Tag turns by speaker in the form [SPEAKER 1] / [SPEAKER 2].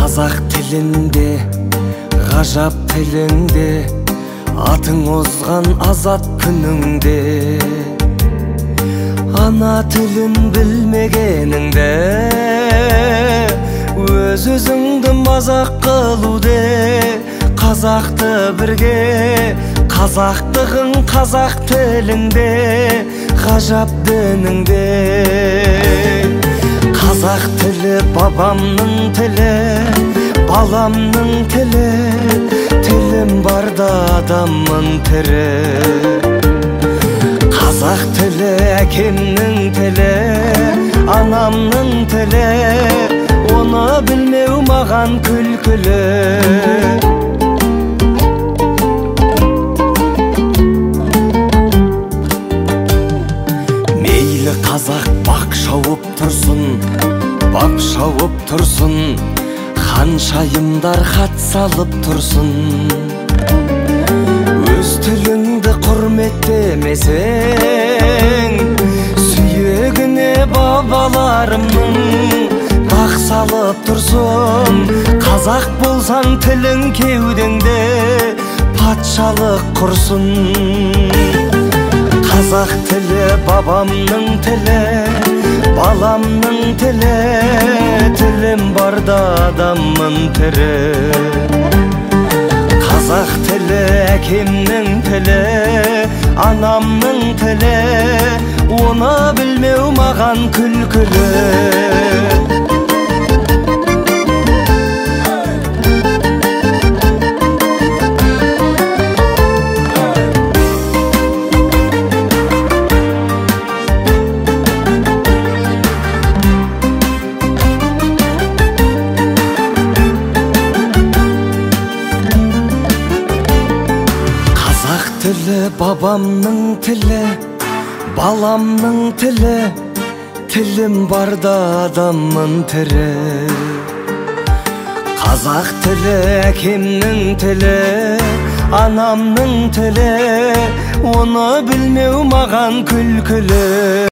[SPEAKER 1] Қазақ тілінде, ғажап тілінде, атың озған азат күніңде. Ана тілін білмегеніңде, өз өзіңді мазақ қылуде. Қазақты бірге, қазақтығың қазақ тілінде, ғажап дініңде. Қазақ тілі бабамның тілі, баламның тілі, тілім барда адаммын тірі. Қазақ тілі әкемнің тілі, анамның тілі, оны білмеу маған күлкілі. Мейлі қазақ бақ шауып тұрсын, бап шауып тұрсын, ханшайымдар хат салып тұрсын. Өз тіліңді құрметтемесең, сүйегіне бабаларымның бақ салып тұрсын. Қазақ болсаң тілің кеудеңде, патшалық құрсын. Қазақ тілі бабамның тілі, баламның тілі, тілім барда адаммын тірі. Қазақ тілі әкемнің тілі, анамның тілі, оны білмеу маған күлкілі. Тілі бабамның тілі, баламның тілі, тілім барда адаммын тірі. Қазақ тілі әкемнің тілі, анамның тілі, оны білмеу маған күлкілі.